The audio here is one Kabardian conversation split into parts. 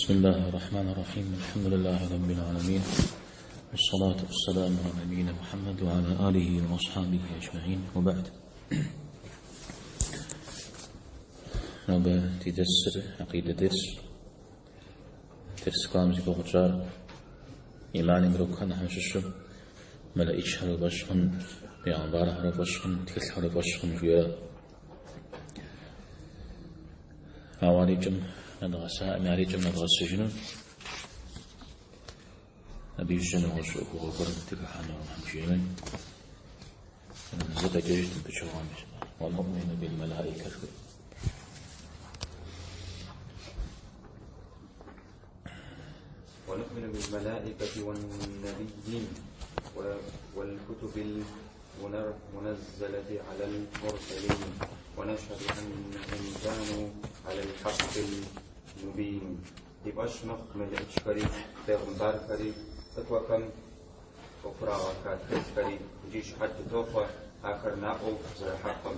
بسم الله الرحمن الرحيم الحمد لله رب العالمين والصلاة والسلام على نبينا محمد وعلى آله وأصحابه أجمعين وبعد Нобэ ди дерсыр акъидэ дерс. Дерс кӏуам зи гугъу тщӏар иманым и рукнхэм щыщу мэлэӏичхэр уи фӏэщ хъун, бегъымбархэр уи фӏэщ хъун, тхылъхэр уи фӏэщ хъун жиӏэрэ. Ауэ ар икӏэм нэдгъэсаӏыми, ар икӏэм нэдгъэсыжыну. Абы иужькӏэ нэгъуэщӏ ӏуэхугъуэ гуэрым дыхыхьэну Алыхьым жиӏэмэ. Зы къеджэжыт пычыгъуэм. ونؤمن بالملائكة. ونؤمن بالملائكة والنبيين والكتب المنزلة على المرسلين ونشهد أنهم كانوا على الحق المبين. Ди фӏэщ мэхъу мелыӏычхэри, бегъымбархэри, лӏыкӏуэхэм къыхурагъэха тхылъхэри икӏи щыхьэт дытохъуэ ахэр наӏуэу зэрыхьэкъым.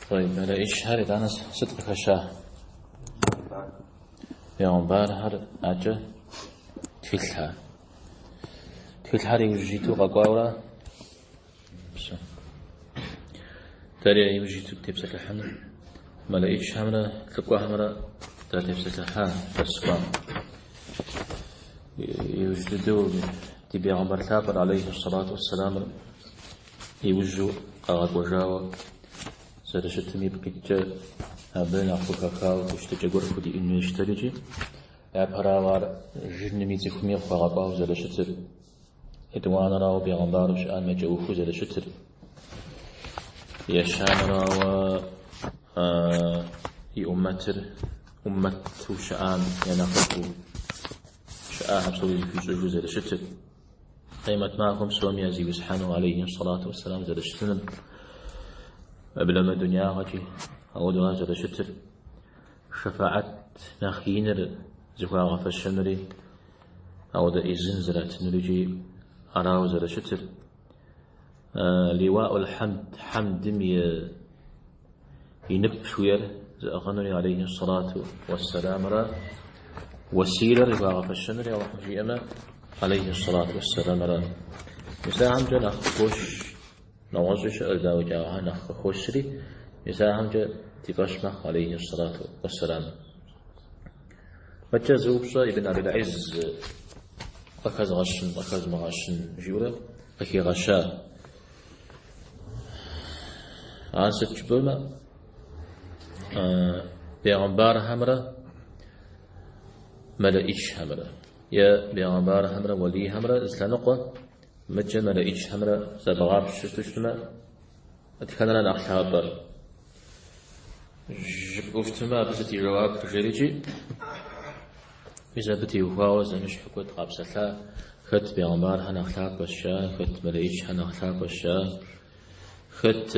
طيب мэлэӏичхэр итӏанэ сыт къыхэща? Бегъымбархэр акӏэ тхылъхэр. Тхылъхэр иужь иту къэкӏуауэрэ псо. Дэри иужь иту тепсэлъыхьыну мэлэӏичхэмрэ лӏыкӏуэхэмрэ датепсэлъыхьа дерс кӏуам. Иужь дыдэу ди бегъымбар лъапӏэр алейхи сэлату уэсселамыр иужьу къагъэкӏуэжауэ зэрыщытым ипкъ иткӏэ абы нэхъ хухэхауэ хущытыкӏэ гуэр худиӏэн хуейщ дэри икӏи япэрауэ ар жынми цӏыхуми къыхуагъэкӏуауэ зэрыщытыр, етӏуанэрауэ бегъымбару щыӏам я кӏэухыу зэрыщытыр, ещанэрауэ и ӏуммэтыр ӏуммэту щыӏам я нэхъыфӏу щыӏахэр псори зыхуищӏыжу зэрыщытыр, Къемэт махуэм псоми я зиусхьэну алейхи сэлату уэсселам зэрыщытыным, уеблэмэ дунягъэкӏи ауэдэу ар зэрыщытыр, шэфаӏэт нэхъ иныр зыхуагъэфэщэнури, ауэдэ ӏизын зэратынур икӏи арауэ зэрыщытыр. Лиуаӏул хьэмд, хьэмдым и нып жыхуиӏэр зыӏыгъынури алейхи сэлату уэсселамра, уэсилэр зыхуагъэфэщэнури Алыхьым жиӏэмэ, алейхи сэлату уэсселамра. Мис ахэмкӏэ нэхъ къыхощ, нэгъуэщӏи щыӏэр дауикӏ, ауэ ахэр нэхъ къыхощри, мис ахэмкӏэ ди фӏэщ мэхъу алейхи сэлату уэсселам. Мыдэкӏэ зы упщӏэ Ибн Абил Изз къыхэзгъэщын, къыхэзмыгъэщын жиӏэурэ къыхигъэща. Ар сыт жыпӏэмэ, бегъымбархэмрэ мэлэӏичхэмрэ е бегъымбархэмрэ уэлийхэмрэ зы лъэныкъуэ, мыдэкӏэ мэлэӏичхэмрэ зэбгъапщэу щытмэ, дэтхэнэра нэхъ лъапӏэр? Жыпӏэу щытмэ, абы сыт и жэуап жерикӏи, мис абы теухуауэ зэмыщхьу куэд къапсэлъа, хэт бегъымбархэр нэхъ лъапӏэщ жаӏэ, хэт мэлэӏичхэр нэхъ лъапӏэщ жаӏэ, хэт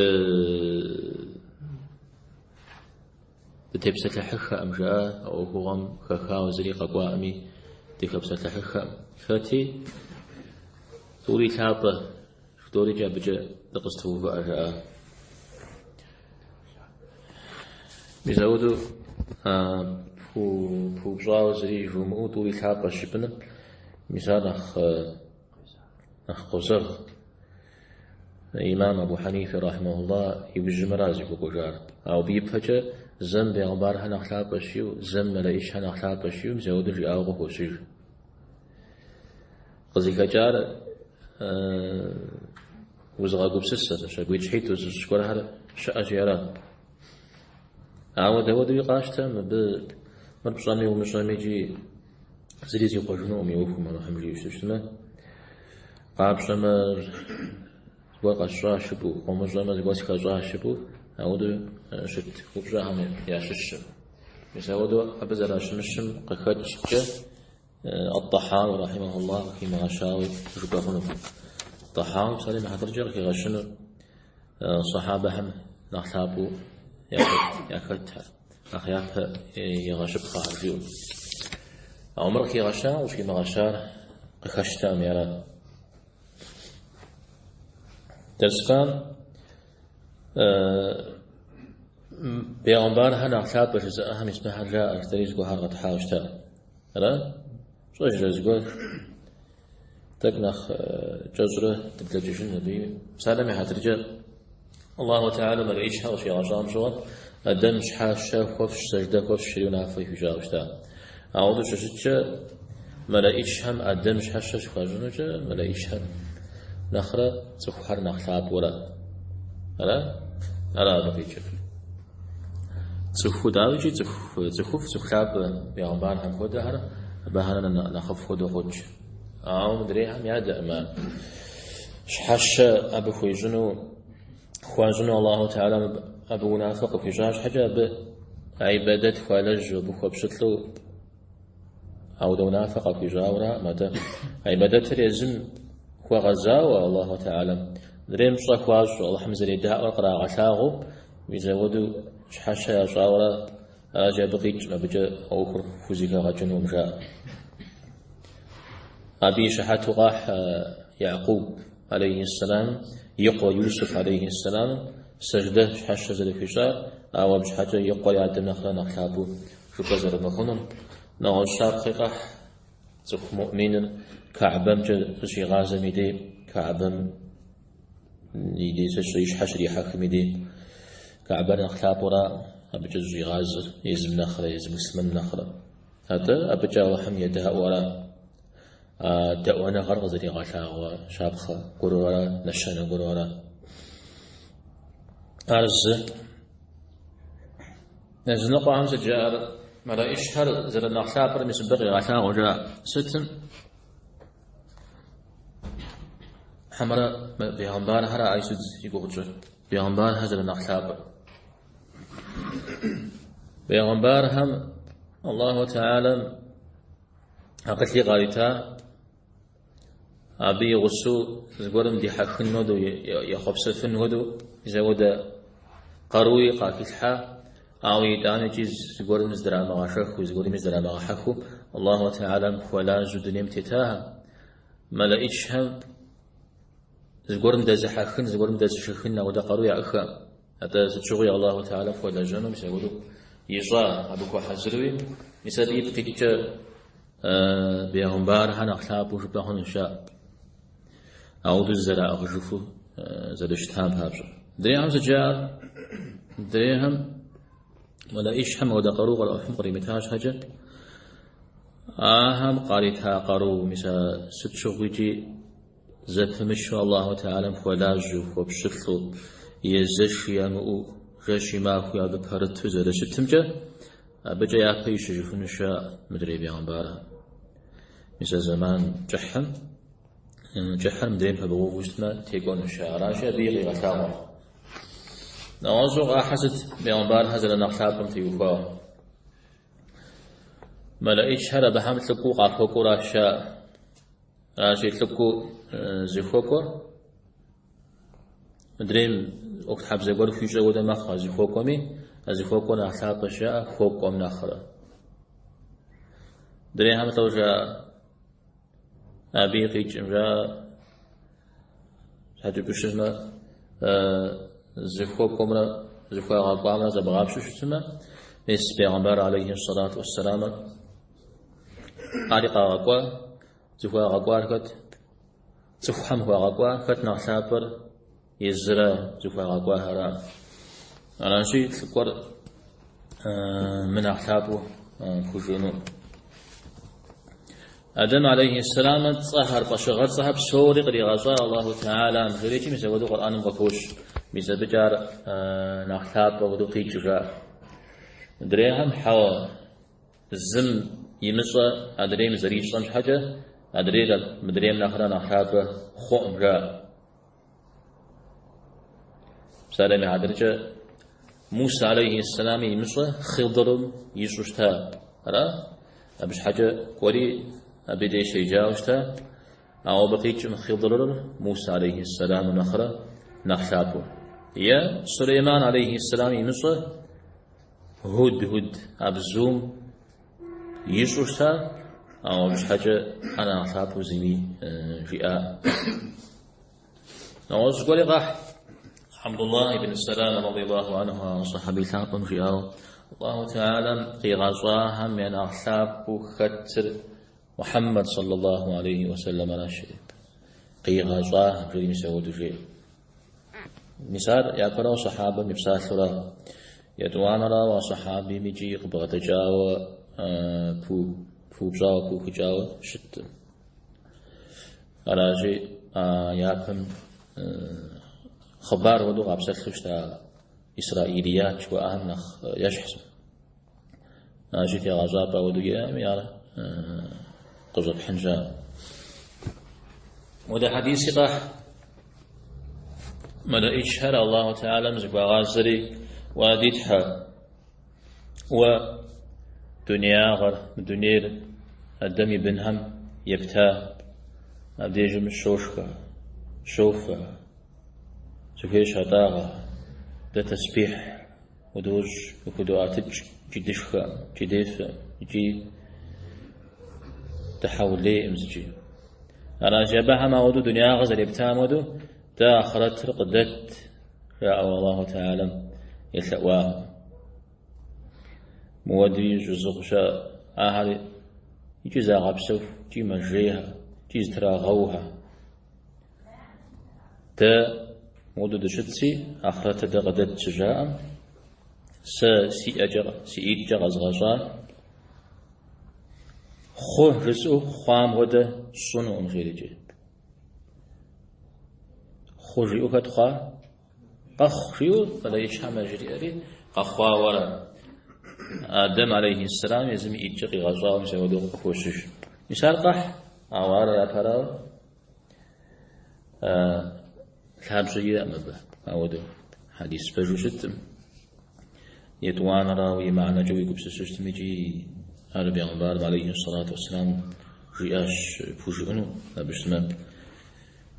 дытепсэлъыхьыххэкъым жаӏэ, а ӏуэхугъуэм хэхауэ зыри къэкӏуаӏыми, дыхэпсэлъыхьыххэкъым. Хэти тӏури лъапӏэ, жыдорикӏи абыкӏэ дыкъызэтоувыӏэ жаӏэ. Мис ауэдэу пыупщӏауэ зыри жумыӏэу тӏури лъапӏэщ жыпӏэныр, мис ар нэхъ къозэгъ. Имам Абу Хьэнифэ рахьимэхуллах иужьым ара зыхуэкӏуэжар. Ауэ абы ипэкӏэ зэм бегъымбархэр нэхъ лъапӏэщ жиӏэу, зэм мэлэӏичхэр нэхъ лъапӏэщ жиӏэу, мис ауэдэу жиӏауэ къыхощыж. Къызыхэкӏар узыгъэгупсысэ, гуитӏщхьитӏ узыщӏ гуэрхэр щыӏэщи ара. Ауэ дауэдэуи къащтэ, мыбы мыр пщӏэми умыщӏэми икӏи зыри зихъуэжынукъым и ӏуэхум, Алыхьым жиӏэу щытмэ, къапщӏэмэ, зыгуэр къэсщӏащ жыпӏэу, къомыщӏэмэ, зыгуэр схэщӏащ жыпӏэу, ауэдэу щыт упщӏэхэм ящыщщ. Мис ауэдэу абы зэращымыщым къыхэкӏкӏэ Ат-Тахауи рахьимэхуллах къыхимыгъэщауи жыпӏэ хъунукъым. Тахауи псалъэм и хьэтыркӏэ къыхигъэщыну сахьабэхэм нэхъ лъапӏэу яхэтхэр, нэхъ япэ игъэщыпхъэхэр жиӏэу. Ауэ мыр къыхигъэща, къыщӏыхимыгъэщар къыхэщтэкъыми ара. Дерс кӏуам Бегъымбархэр нэхъ лъапӏэ жызыӏэхэм мис мыхэр жаӏэ, жытӏэри зыгуэрхэр къэтхьауэ щыта. Ара? Пщӏэжрэ зыгуэр? Тӏэкӏу нэхъ кӏэщӏрэ дыблэкӏыжын абы. Псалъэм и хьэтыркӏэ, Аллаху Теалэм мэлэӏичхэр къыщигъэщӏам щыгъуэ, Адэм щхьэщэ хуэфщӏ, сэждэ хуэфщӏ жери унафэ хуищӏауэ щыта. Ауэдэу щыщыткӏэ, мэлэӏичхэм Адэм щхьэщэ щыхуащӏынукӏэ, мэлэӏичхэм нэхърэ цӏыхухэр нэхъ лъапӏэу ара? Ара? Ара абы къикӏыр? Цӏыху дауикӏи, цӏыху, цӏыхуфӏ, цӏыху лъапӏэ бегъымбархэм хуэдэхэр, абыхэр нэхъыфӏ хуэдэу къокӏ. Ауэ мыдрейхэм ядэкъым ар. Щхьэщэ абы хуищӏыну, хуащӏыну Аллаху Теалэм абы унафэ къыхуищӏа щхьэкӏэ абы гьибадэт хуалэжьу, абы хуэпщылӏу ауэдэ унафэ къахуищӏауэраӏым, атӏэ гьибадэтыр езым хуэгъэзауэ Аллаху Теалэм мыдрейм пщӏэ хуащӏу, Аллахьым зэредаӏуэр кърагъэлъагъуу, мис ауэдэу щхьэщэ ящӏауэра, аращи абы къикӏым, абыкӏэ ӏуэхур хузэхэгъэкӏынукъым, жаӏэ. Абы и щыхьэту къахь Якъуб алейхи сэлам и къуэ Юсуф алейхи сэлам сэждэ щхьэщэ зэрыхуищӏар, ауэ абы щхьэкӏэ и къуэр и адэм нэхърэ нэхъ лъапӏэу жыпӏэ зэрымыхъунур. Нэгъуэщӏ щапхъи къахь цӏыху муӏминыр Каӏбэмкӏэ зыщигъазэм и дей, Каӏбэм и дей и щхьэ щрихьэхым и дей, Каӏбэр нэхъ лъапӏэура абыкӏэ зыщӏигъазэр, езым нэхърэ, езы муслъымэным нэхърэ. Атӏэ абыкӏэ Алыхьым едаӏуэра, а даӏуэныгъэр къызэригъэлъагъуэ щапхъэ гуэру ара, нэщэнэ гуэру ара. Ар зы. Языныкъуэхэм сыт жаӏэр? Мэлэӏичхэр зэрынэхъ лъапӏэр мис мыбы къигъэлъагъуэ жаӏэ. Сытым? Хьэмэрэ бегъымбархэр ара сыт и гугъу тщӏыр? Бегъымбархэр зэрынэхъ лъапӏэр. Бегъымбархэм Аллаху Теалэм акъыли къарита, абы и гъусэу зыгуэрым дихьэхын хуэдэу, ехъуэпсэфын хуэдэу, мис ауэдэ къаруи къахилъхьа, ауэ итӏанэкӏи зыгуэрым зыдрамыгъэшэхыу, зыгуэрми зыдрамыгъэхьэхыу Аллаху Теалэм хуэлажьэу дунейм тетахэм, мэлэӏичхэм зыгуэрым дэзыхьэхын, зыгуэрым дэзышэхын ауэдэ къару яӏыххэм. Атӏэ сыт щыгъуи Аллаху Теалэм хуэлэжьэну, мис апхуэдэу ищӏа, абы хуэхьэзыруи, мис абы ипкъ иткӏэ бегъымбархэр нэхъ лъапӏэу жыпӏэ хъунущ, жаӏэ. Ауэдэу зызэраӏыгъыжыфу зэрыщытам папщӏэ. Мыдрейхэм сыт жаӏэр? Мыдрейхэм мэлэӏичхэм ауэдэ къару Алыхьым къримыта щхьэкӏэ, ахэм къарита къару, мис а сыт щыгъуикӏи зэпымычу Аллаху Теалэм хуэлажьэу, хуэпщылӏу, езэш ямыӏэу, жэщи махуи абы пэрыту зэрыщытымкӏэ, абыкӏэ япэ ищыжыфыну жаӏэ мыдрей бегъымбархэр. Мис а зэман кӏыхьым, кӏыхьыр мыдрейм пэбгъэуву щытмэ, текӏуэнущ жаӏэ. Аращи, абыи къигъэлъагъуэ. Нэгъуэщӏу къахьыр сыт бегъымбархэр зэрынэхъ лъапӏэм теухуауэ? Мэлэӏичхэр абыхэм лӏыкӏуэу къахуэкӏуэращ жаӏэ. Аращи, лӏыкӏуэу зыхуэкӏуэр мыдрейм ӏуэхутхьэбзэ гуэр хуищӏэ хуэдэ мэхъу а зыхуэкӏуэми, а зыхуэкӏуэр нэхъ лъапӏэщ жаӏэ, хуэкӏуэм нэхърэ. Мыдрейхэм лӏо жаӏэ, абыи къикӏым жаӏэ, щхьэкӏэ жыпӏэу щытмэ, зыхуэкӏуэмрэ зыхуагъэкӏуамрэ зэбгъапщэу щытмэ, мис бегъымбар алейхи сэлату уэсселамыр ари къагъэкӏуа, зыхуагъэкӏуар хэт? Цӏыхухэм хуагъэкӏуа, хэт нэхъ лъапӏэр? Езыра зыхуагъэкӏуахэра. Аращи, лӏыкӏуэр мынэхъ лъапӏэу пхужыӏэну. Адэм алейхи сэлам цӏэхэр, фӏэщыгъэцӏэхэр псори къригъэщӏа Аллаху Теалэм жерикӏи мис апхуэдэу Къурӏэным къыхощ. Мис абыкӏэ ар нэхъ лъапӏэ хуэдэу къикӏ жаӏэ. Мыдрейхэм хьэуэ. Зым имыщӏэ адрейм зэрищӏэм щхьэкӏэ, адрейр мыдрейм нэхърэ нэхъ лъапӏэ хъуӏым, жаӏэ. Псалъэм и хьэтыркӏэ, Мусэ алейхи сэлам имыщӏэ Хъидырым ищӏу щыта. Ара? Абы щхьэкӏэ кӏуэри абы деж щеджауэ щыта. Ауэ абы къикӏым Хъидырыр Мусэ алейхи сэлам нэхърэ нэхъ лъапӏэу. Е Сулейман алейхи сэлам имыщӏэ Худхуд а бзум ищӏу щыта, ауэ абы щхьэкӏэ ар нэхъ лъапӏэу зыми жиӏа. Нэгъуэщӏ гуэри къахь. Абдуллах ибн Сэлам радиаллаху анху сахьаби лъапӏэм жиӏауэ, Аллаху Теалэм къигъэщӏахэм я нэхъ лъапӏэу хэтыр Мухьэммэд саллаллаху алейхи уэсэлэмэращ. Къигъэщӏахэм жери мис ауэдэу жеӏэ. Мис ар япэрауэ сахьабэм и псалъэура, етӏуанэрауэ а сахьабим икӏи къыбгъэдэкӏауэ пыупщӏауэ, пыухыкӏауэ щыткъым. Аращи, а япэм хъыбар хуэдэу къапсэлъу щыта исраилият жыхуаӏэхэм нэхъ ещхьщ. Аращи, тегъэщӏапӏэ хуэдэу иӏэми, ар къыщӏэпхьын щыӏэкъым. Модэ хьэдиси къахь. Мэлэӏичхэр Аллаху Теалэм зыхуагъазэри, Уа ди Тхьэ, уэ дунеягъэр, мы дунейр Адэм и бынхэм епта, абдежым щошхэ, щофэ, зыхуей щатӏагъэ, дэ тэсбихь худощӏ, ухудоӏэтыкӏ, икӏи дышхэ, икӏи дефэ, икӏи дыхьэулейкъым зыкӏи. Аращи, абыхэм ауэдэу дунеягъэр зэрептам хуэдэу, дэ ахърэтыр къыдэт, жаӏэу Аллаху Теалэм елъэӏуа. Мыуэдуи щӏызыгъу щыӏэ ахэр икӏи загъэпсэху, икӏи мэжейхэ, икӏи зытрагъэухэ. Дэ мыуэду дыщытси, ахърэтыр дэ къыдэт щыжаӏэм, сэ си ӏэкӏэ, си ӏитӏкӏэ къэзгъэщӏа хъу жысӏэу хъуам хуэдэ сщӏынукъым, жерикӏи. Хъу жиӏэу хэт хъуа? Къэхъу жиӏэу мэлэӏичхэм яжриӏэри къэхъуауэ ара. Адэм алейхьиссэлам езым и ӏитӏкӏэ къигъэщӏауэ мис апхуэдэу къыхощыж. Мис ар къахь, ауэ ар япэрауэ лъабжьэ иӏэкъым абы, ауэдэу хьэдис пэжу щыткъым. Етӏуанэрауэ и мыхьэнэкӏэ уегупсысу щытым икӏи ар бегъымбарым алейхьиссалату уэсселам жиӏащ пхужыӏэну абы щытмэ.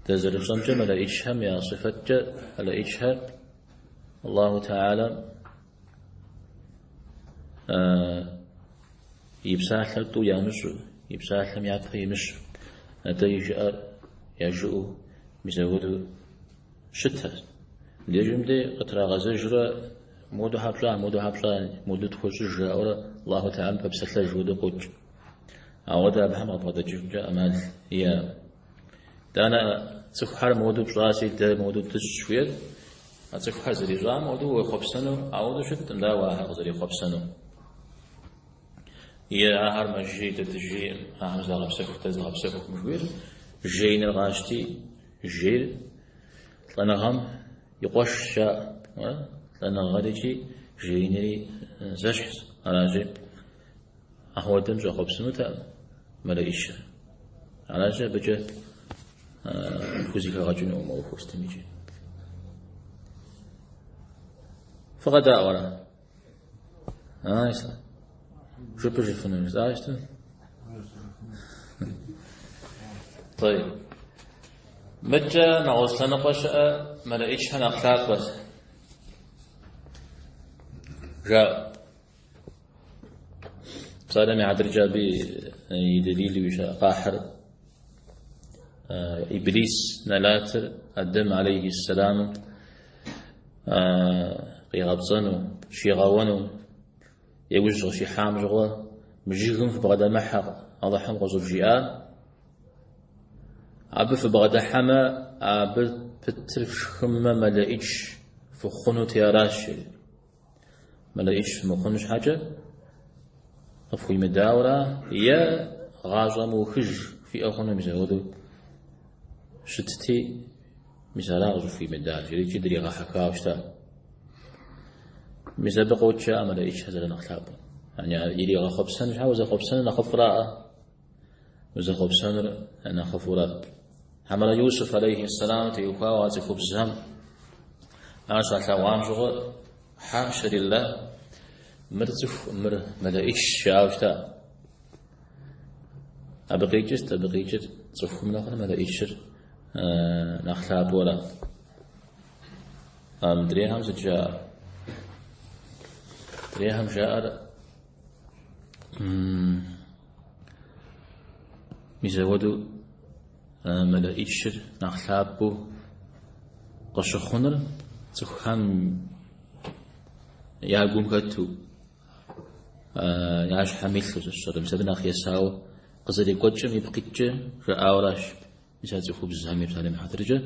Дэ зэрытщӏэмкӏэ мэлэӏичхэм я сыфэткӏэ мэлэӏичхэр Аллаху Теалэм и псалъэр тӏу ямыщӏу, и псалъэм япэ имыщу, атӏэ и жыӏэр я жыӏэу мис апхуэдэу щытыр. Мыбдежым де къытрагъэзэжурэ моду щхьэ пщӏа, моду щхьэ пщӏа, моду тхуэщӏыж жаӏэурэ Аллаху Теалэм пэпсэлъэж хуэдэу къокӏ. Ауэдэ абыхэм къабгъэдэкӏыжынкӏэ ӏэмал иӏэкъым. Итӏанэ цӏыхухэр моду пщӏаси, дэ моду дыщӏ жыхуиӏэр, а цӏыхухэр зэрищӏам хуэдэу уехъуэпсэну, ауэдэу щыткъым, дауэ ахэр къызэрехъуэпсэну? Е ахэр мэжей, дэ дыжейкъым, ахэм загъэпсэху, дэ зыдгъэпсэхукъым жыхуиӏэр, жеиныр къащти, жейр лӏэныгъэм и къуэшщ жаӏэ, лӏэныгъэр икӏи жеинри зэщхьщ, аращи. Ахуэдэм щӏэхъуэпсынутэкъым мэлэӏичыр. Аращи, абыкӏэ пхузэхэгъэкӏынукъым ӏуэхур сытым икӏи. Фыкъэдаӏуэрэ? Ислъам. Жыпӏэжыфыну жысӏа щытым? طيب. Мыдкӏэ нэгъуэщӏ лъэныкъуэ щыӏэ мэлэӏичхэр нэхъ лъапӏэщ. Жаӏэ. Псалъэм и хьэтыркӏэ абы и дэлилу къахьыр Иблис нэлатыр Адэм алейхьиссэлам къигъэпцӏэну, щигъэуэну иужь къыщихьам щыгъуэ мы жыгым фыбгъэдэмыхьэ Алыхьым къыщӏывжиӏар. Абы фыбгъэдыхьэмэ, абы пытыр фшхымэ мэлэӏич фыхъунути аращ, жери. Мэлэӏич фымыхъун щхьэкӏэ къыфхуимыдауэра е гъащӏэ мыухыж фиӏэ хъуну мис апхуэдэу щытти, мис ара къыщӏыфхуимыдар, жери икӏи дригъэхьэхауэ щыта. Мис абы къокӏ жаӏэ мэлэӏичхэр зэрынэхъ лъапӏэр. Иригъэхъуэпсэн щхьэ узэхъуэпсэныр нэхъыфӏраӏэ? Узэхъуэпсэныр нэхъыфӏура? Хьэмэрэ Юсуф алейхьиссэлам теухуауэ а цӏыхубзхэм ар щалъэгъуам щыгъуэ, хьашэ лиллах, мыр цӏыху, мыр мэлэӏичщ жаӏэу щыта. Абы къикӏыр сыт? Абы къикӏыр цӏыхум нэхърэ мэлэӏичыр нэхъ лъапӏэу ара? Мыдрейхэм сыт жаӏэр? Мыдрейхэм жаӏэр Мис апхуэдэу мэлэӏичыр нэхъ лъапӏэу къыщыхъунур. цӏыхухэм я гум хэту, я щхьэм илъу сэ сщӏэрэ, мис абы нэхъ есауэ къызэрекӏуэкӏым ипкъ иткӏэ жаӏауэращ. Мис а цӏыхубзхэми псалъэм и хьэтыркӏэ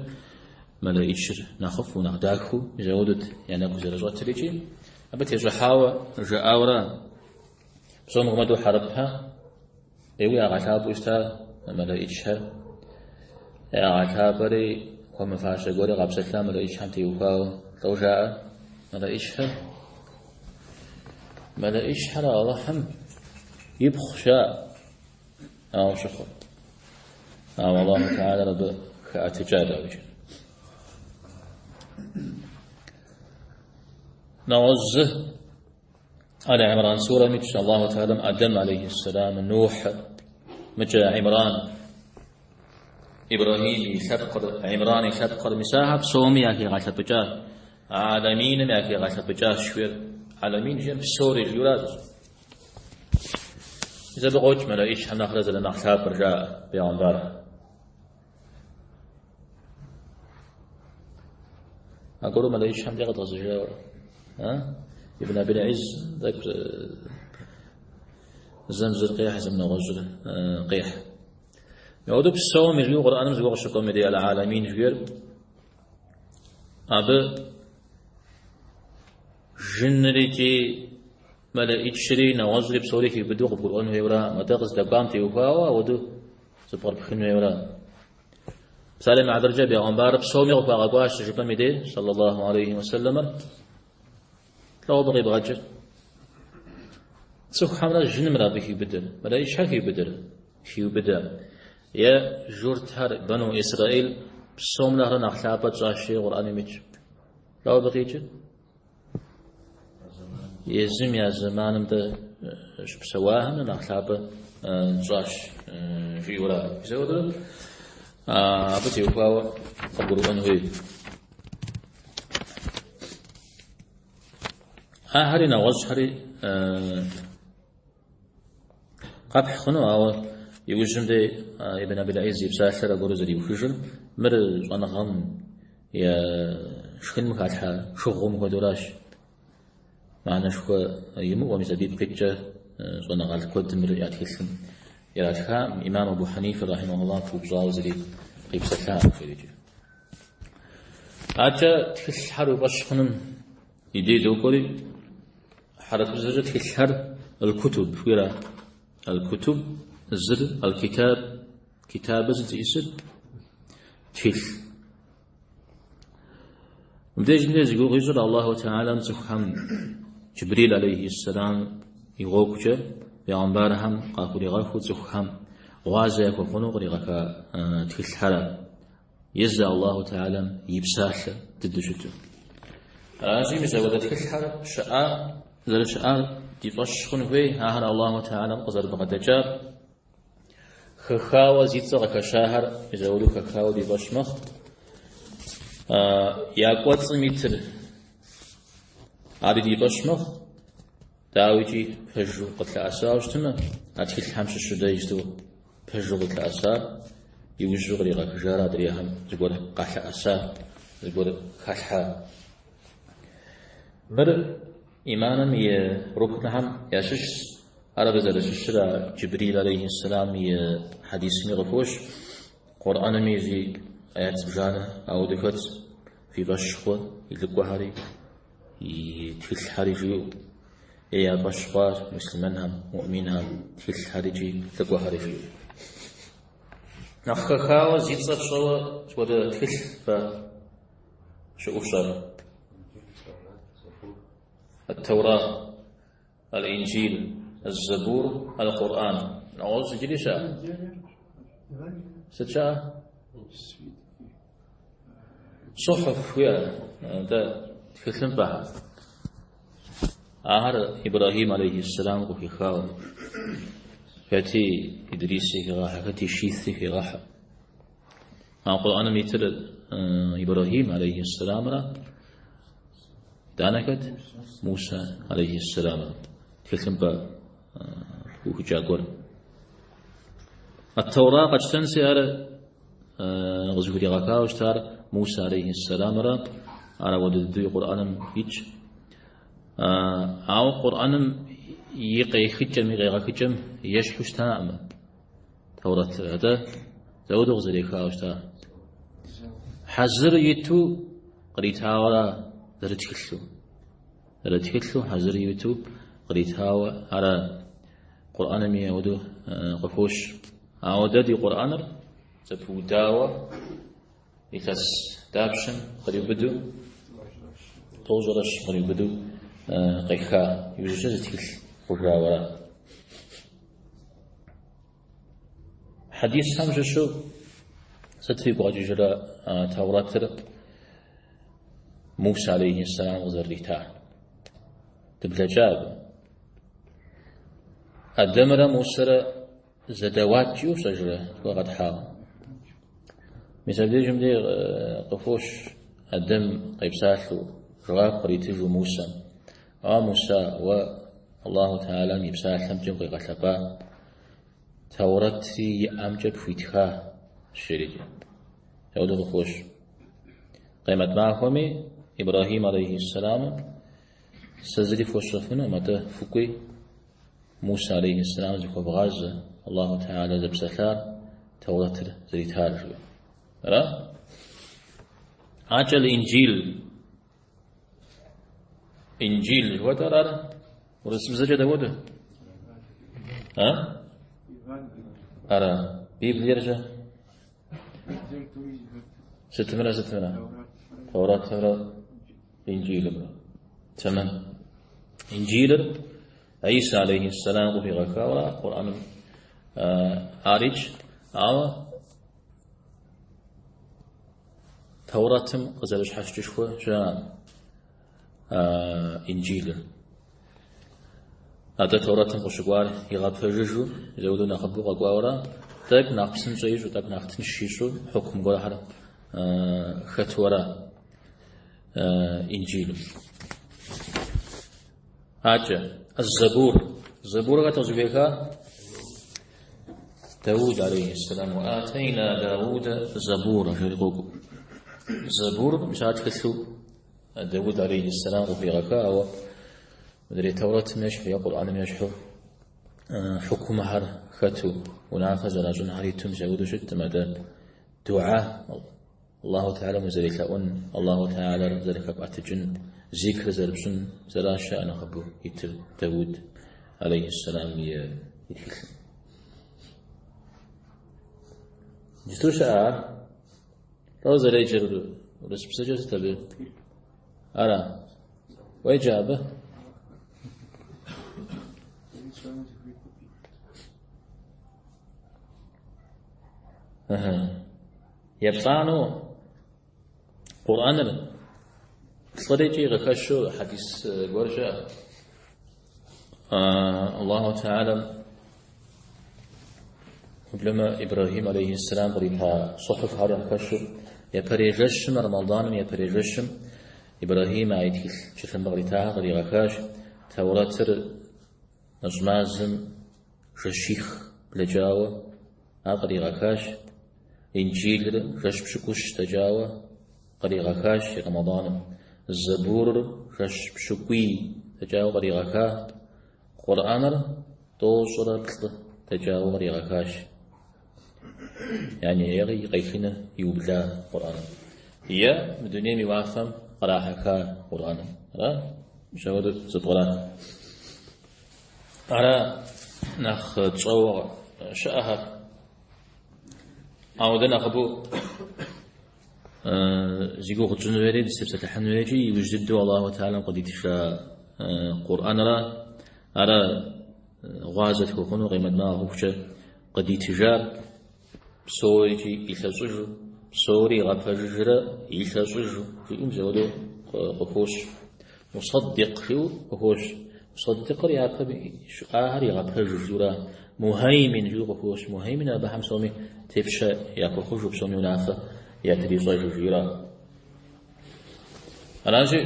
мэлэӏичыр нэхъыфӏу, нэхъ дахэу мис ауэдэт я нэгу зэрыщӏэтыр икӏи абы тещӏыхьауэ жаӏауэра. Псом хуэмыдэу хьэрыпхэр ӏейуэ ягъэлъапӏэу щыта мэлэӏичхэр. Ягъэлъапӏэри хуэмыфащэ гуэри къапсэлъа мэлэӏичхэм теухуауэ лӏо жаӏэ мэлэӏичхэр. Мэлэӏичхэр Алыхьым ипхъу жаӏэ. Ауэ щыхъур. Ауэ Аллаху Теалэр абы хэӏэтыкӏа дауикӏ. Нэгъуэщӏ зы Аль Имран сурэм итщ Аллаху Теалэм Адэм алейхиссалам, Нухь, мыкӏэ Имран, Ибрахим и лъэпкъыр, Имран и лъэпкъыр, мис ахэр псоми яхигъэлъэпӏыкӏа, Аламиным яхигъэлъэпӏыкӏащ жиӏэр. Аламин жиӏэм псори жиӏэуращ. Мис абы къокӏ мэлэӏичхэм нэхърэ зэрынэхъ лъапӏэр, жаӏэ бегъымбар. Аргуэру мэлэӏичхэм де къэдгъэзэжауэ. Ибн Абил Изз тӏэкӏу зэм зыр къехь, зэм нэгъуэщӏыр къехь. Ауэдэу псоми жиӏэу Къурӏэным зыгуэр къыщыкӏуэм и дей Аль-Аламин жиӏэр абы жынри икӏи мэлэӏичри нэгъуэщӏри псори хиубыдэу къыбгурыӏуэн хуейуэра, атӏэ къыздэкӏуам теухуауэ ауэдэу зыпкърыпхын хуейуэра. Псалъэм и хьэтыркӏэ бегъымбарыр псоми къыхуагъэкӏуащ щыжыпӏэм и дей, саллаллаху алейхи уэсэлэмыр, лӏо абы къибгъэкӏыр. Цӏыхухэмрэ жынымрэ абы хиубыдэр, мэлэӏичхэр хиубыдэр, хиубыдэ. Е журтхэр, Бану Исраил псом нэхърэ нэхъ лъапӏэ тщӏащи Къурӏэным итщ. Лӏо абы къикӏыр? Езым я зэманым дэ щыпсэуахэм нэхъ лъапӏэ тщӏащ жиӏэура. Мис ауэдурэ абы теухуауэ къыбгурыӏуэн хуей. Ахэри нэгъуэщӏхэри къэпхь хъуну, ауэ иужьым де Ибн Абил Изз и псалъэр аргуэру зэриухыжыр, мыр щӏэныгъэм я шхыным халъхьэ шыгъум хуэдэуращ. Мыхьэнэшхуэ имыӏэу, мис абы ипкъ иткӏэ щӏэныгъэлӏ куэдым мыр я тхылъым иратхаӏым. Имам Абу Хьэнифэ рахьимахуллах пыупщӏауэ зыри къипсэлъакъым жери. Адэкӏэ тхылъхэр уи фӏэщ хъуным и дей докӏуэри, хьэрыпыбзэкӏэ тхылъхэр аль-кутуб жиӏэра. Аль-кутуб зыр аль-китаб, китабыр сыт зиӏысыр? Тхылъ. Мыбдежым де зи гугъу ищӏыр Аллаху Теалэм цӏыхухэм Джибрил алейхиссалам и гъуэгукӏэ бегъымбархэм къахуригъэхыу цӏыхухэм гъуазэ яхуэхъуну къригъэха тхылъхьэра. Езы Аллаху Теалэм и псалъэ дыдэу щыту. Аращи, мис апхуэдэ тхылъхэр щыӏа, зэрыщыӏар ди фӏэщ хъун хуей, ахэр Аллаху Теалэм къызэрыбгъэдэкӏар, хэхауэ зи цӏэ къыхэщахэр мис апхуэдэу хэхауэ ди фӏэщ мэхъу. Я кӏуэцӏым итыр ари ди фӏэщ мэхъу, дауикӏи пэжу къытлъэӏэсауэ щытмэ, а тхылъхэм щыщу дэ иджыпсту пэжу къытлъэӏэсар, иужьу къригъэхыжар адрейхэм зыгуэр къалъэӏэса, зыгуэр халъхьа. Мыр иманым и рукнхэм ящыщщ. Ар абы зэрыщыщыр а Джибрил алейхьиссалам и хьэдисми къыхощ, Къурӏэнми зи аят зыбжанэ ауэдэу хэтщ, фи фӏэщ хъу и лӏыкӏуэхэри, и тхылъхэри жиӏэу. Е я фӏэщ хъуащ муслъымэнхэм, муӏминхэм, тхылъхэр икӏи лӏыкӏуэхэри жиӏэу. Нэхъ хэхауэ зи цӏэ фщӏэуэ сыт хуэдэ тхылъ фэ щыӏэу фщӏэрэ? Ат-Тэура, Аль-Инджил, Аз-Забур, Аль-Къурӏан. Нэгъуэщӏ иджыри щыӏэ? Сыт щыӏэ? Сухьуф жиӏэ, дэ тхылъымпӏэхэр. Ахэр Ибрахьим алейхьиссалам къыхуихауэ. Хэти Идриси хегъэхьэ, хэти Шиси хегъэхьэ. А Къурӏэным итыр Ибрахьим алейхьиссаламрэ итӏанэ хэт? Муса алейхьиссаламрэ. Тхылъымпӏэ пыухыкӏа гуэр. Ат-Тэура къэтщтэнси ар къызыхуригъэхауэ щытар Муса алейхьиссаламрэ. Ар ауэдэ дыдэуи Къурӏэным итщ. Ауэ Къурӏэным и къехыкӏэм, и къегъэхыкӏэм ещхьу щытаӏым Тэурэтыр. Атӏэ, дауэдэу къызэрехауэ щыта? Хьэзыр иту къритауэра зэрытхылъу? Зэрытхылъу хьэзыр иту къритауэ ара? Къурӏэнми ауэдэу къыхощ. Ауэ дэ ди Къурӏэныр зэпыудауэ илъэс дапщэм къриубыдэу, тӏощӏрэ щым къриубыдэу къеха, иужькӏэ зы тхылъ хъужауэ ара. Хьэдисхэм щыщу сыт фигу къэкӏыжрэ Таурэтыр Муса алейхи сэлам къызэрыритар? Дыблэкӏа абы. Адэмрэ Мусэрэ зэдэуат жиӏэу фщӏэжрэ зыгуэр къэтхьауэ? Мис абдежым де къыхощ Адэм къепсалъэу, жэуап къритыжу Мусэм. А Муса, уэ Аллаху Тэхьэлам и псалъэмкӏэ укъигъэлъэпӏа, Таурэтри и ӏэмкӏэ пхуитха, жери. Апхуэдэу къыхощ. Къемэт махуэми Ибрахьим алейхи сэламым сэ зыри фхуэсщӏэфынукъым, атӏэ фыкӏуи Муса алейхи сэлам зыхуэвгъазэ, Аллаху Тэхьэлэ зэпсэлъар, Таурэтыр зритар, жиӏэу. Ара? Акӏэ Инджил. Инджил жыхуэтӏэр ар урысыбзэкӏэ дауэдэу? А? Ара? Библиер-щэ? Сытымрэ сытымрэ? Таурэтымрэ Инджилымрэ. Тэмэм. Инджилыр Иса алейхи сэлам къыхуигъэхауэ Къурӏэным ар итщ, ауэ Таурэтым къызэрыщхьэщыкӏышхуэ щыӏэкъым Инджилыр. Атӏэ Таурэтым къыщыкӏуар игъэпэжыжу, зэуэдэу нэхъыбэу къэкӏуауэра, тӏэкӏу нэхъ псынщӏэ ищӏу, тӏэкӏу нэхъ тынш ищӏу хьукм гуэрхэр хэту ара Инджилым. Акӏэ, Забур. Забур хэт къызыхуеха? Дауд алейхи сэлам. Уатейна Дауда Забура, жери къокӏуэ. Забур мис ар тхылъу Дауд алейхи сэлам къыхуигъэха, ауэ мыдрей Таурэтым ещхьу е Къурӏэным ещхьу хьукумхэр хэту, унафэ зэращӏынхэр иту мис апхуэдэу щыткъым, атӏэ дуа Аллаху Тэхьэлэм узэрелъэӏун, Аллаху Тэхьэлэр зэрыхэпӏэтыкӏын, зикр зэрыпщӏын зэращ нэхъыбэу итыр Дауд алейхи сэлам и тхылъым. Иджыту щыӏэ ар? Лӏо зэреджэр урысыбзэкӏэ сыт абы? Ара? Уеджэ абы? Ыхьы. Еплӏанэу Къурӏэныр плӏырикӏи къыхэщу хьэдис гуэр щыӏэ. Аллаху Тэхьэлэм уеблэмэ Ибрахьим алейхи сэлам кърита сухьуфхэр къыхэщу япэрей жэщым, Рэмэданым япэрей жэщым Ибрахьим а и тхылъ чылъымпӏэ къритахэр къригъэхащ. Таурэтыр нэщӏ мазэм жэщих блэкӏауэ ар къригъэхащ. Инджилыр жэщ пщыкӏущ дэкӏауэ къригъэхащ Рэмэданым. Забурыр жэщ пщыкӏуий дэкӏауэ къригъэха. Къурӏэныр тӏощӏрэ плӏы дэкӏауэ къригъэхащ. Яни егъи къехыныр иубла Къурӏэным. Е мы дунейм и уафэм кърахьэха Къурӏэным. Ара? Мис апхуэдэу зэпкърах. Ара нэхъ тщӏэуэ щыӏэхэр. Ауэ дэ нэхъыбэу зи гугъу тщӏын хуейри, дызытепсэлъыхьын хуейри иужь дыдэу Аллаху Тэхьэлэм къыдитыжа Къурӏэнра, ара гъуазэ тхуэхъуну къемэт махуэхукӏэ къыдитыжар псорикӏи илъэщӏыжу, псори игъэпэжыжрэ илъэщӏыжу жиӏэу мис апхуэдэу къыхощ. Мусаддикъ жиӏэу къыхощ. Мусаддикъыр япэм щыӏахэр игъэпэжу жиӏэура. Мухаймин жиӏэу къыхощ. Мухаймин абыхэм псоми тепщэ яхуэхъужу, псоми унафэ ятрищӏэжу жиӏэура. Аращи,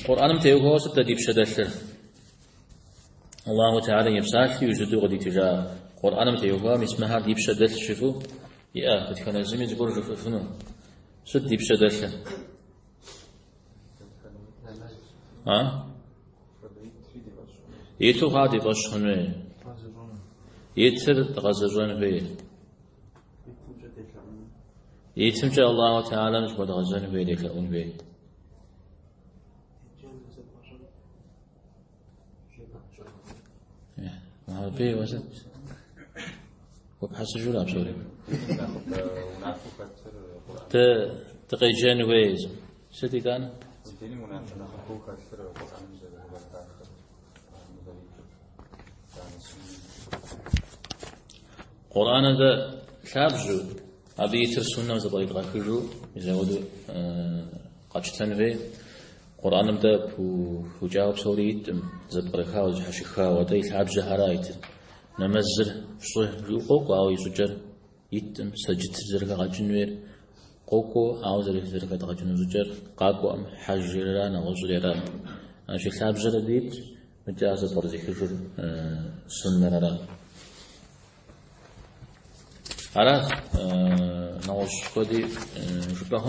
Къурӏэным теухуауэ сыт дэ ди пщэ дэлъыр? Аллаху Тэхьэлэм и псалъэу иужь дыдэу къыдитыжа Къурӏэным теухуауэ мис мыхэр ди пщэ дэлъ жыфӏэу иӏэ, дэтхэнэ зыми зыгуэр жыфӏэфыну. Сыт ди пщэ дэлъыр? А? Иту хъуар ди фӏэщ хъун хуей. Итыр дгъэзэщӏэн хуей. Итымкӏэ Аллаху Теалэм зыхуэдгъэзэн хуей, делъэӏун хуей. Абы уэсэт. Хуэпхьэсыжурэ псори. Унафэу хэтыр Къурӏэн. Дэ дыкъеджэн хуей. Сыт итӏанэ? Диным унафэ нэхъыбэу хэлъыр Къурӏэным зэрызэпахыр, зэритыр. Къурӏэныр дэ лъабжьэу, абы итыр суннэм зэпкъридгъэхыжу, мис апхуэдэу къэтщтэн хуей. Къурӏэным дэ пыухыкӏауэ псори иткъым, зэпкърыхауэ, зэщхьэщыхауэ, атӏэ и лъабжьэхэра итыр. Нэмэзыр фщӏы жиӏэу къокӏуэ, ауэ и щӏыкӏэр иткъым, сэджытыр зэрыхэгъэкӏын хуейр къокӏуэ, ауэ зэрыхэдгъэкӏыну щӏыкӏэр къакӏуэкъым, хьэжыр ара, нэгъуэщӏыр ара. Аращи, лъабжьэр абы итщ, мыкӏэ ар зэпкърызыхыжыр суннэр ара. Аращ, нэгъуэщӏ куэди жыпӏэ хъунущ.